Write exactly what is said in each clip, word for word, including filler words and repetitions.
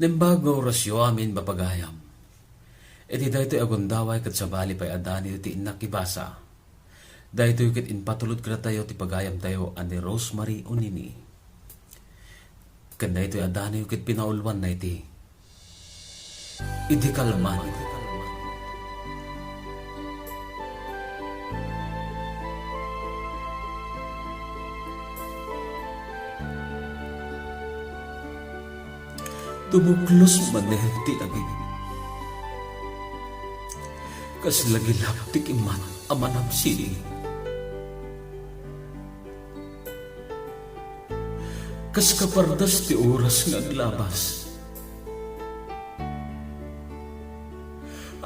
Naimbag nga orasyo amin, pagayam. Iti daytoy a gundaway ket sabali pay a daniw ti innak ibasa. Daytoy ket impatulod kadatayo ti pagayamtayo a ni Rosemary Onini. Ken daytoy a daniw ket pinauluanna iti Idi Kalman. Dumuklos manen ti lagip. Kas lagilap ti kimmat a manamsiling. Kas kapardas ti oras nga aglabas.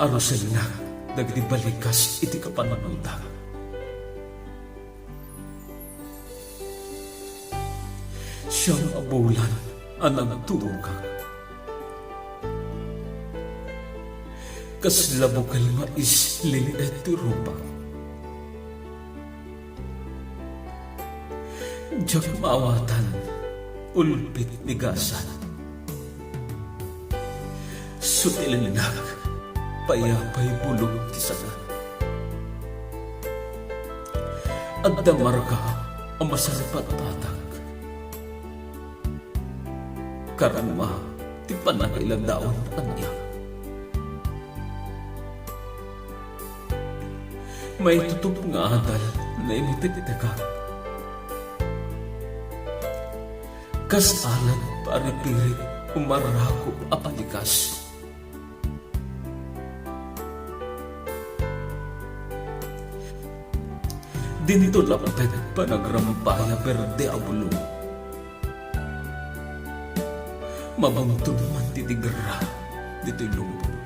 Arusennak dagiti balikas iti kapannutak. Siam a bulan a nagturogak. Kasla bukel nga isling ti rupak. Diak maawatan, ulpit ni gasat. Sutilennak, payapay bulong ti sanga. Adda marka a masarpatpatak. Karma ti pannakailadaon ania. Maitutup nga adal naimutiktekak. Kas alad paripirit umarakup a palikas. Dinto lappet panagrampay a berde a bulong. Mabungtod man ti tigra ditoy lubong.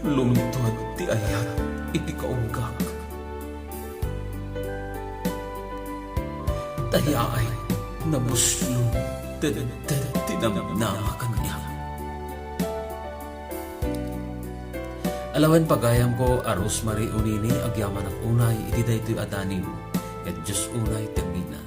Lumtuad ti ayat iti kaunggak. Tayaay, nabuslon, tedted ti namnama kaniak. Alawen pagayamko a Rosemary Onini, agyamanak unay iti daytoy a daniw, ket Dios unay ti agina.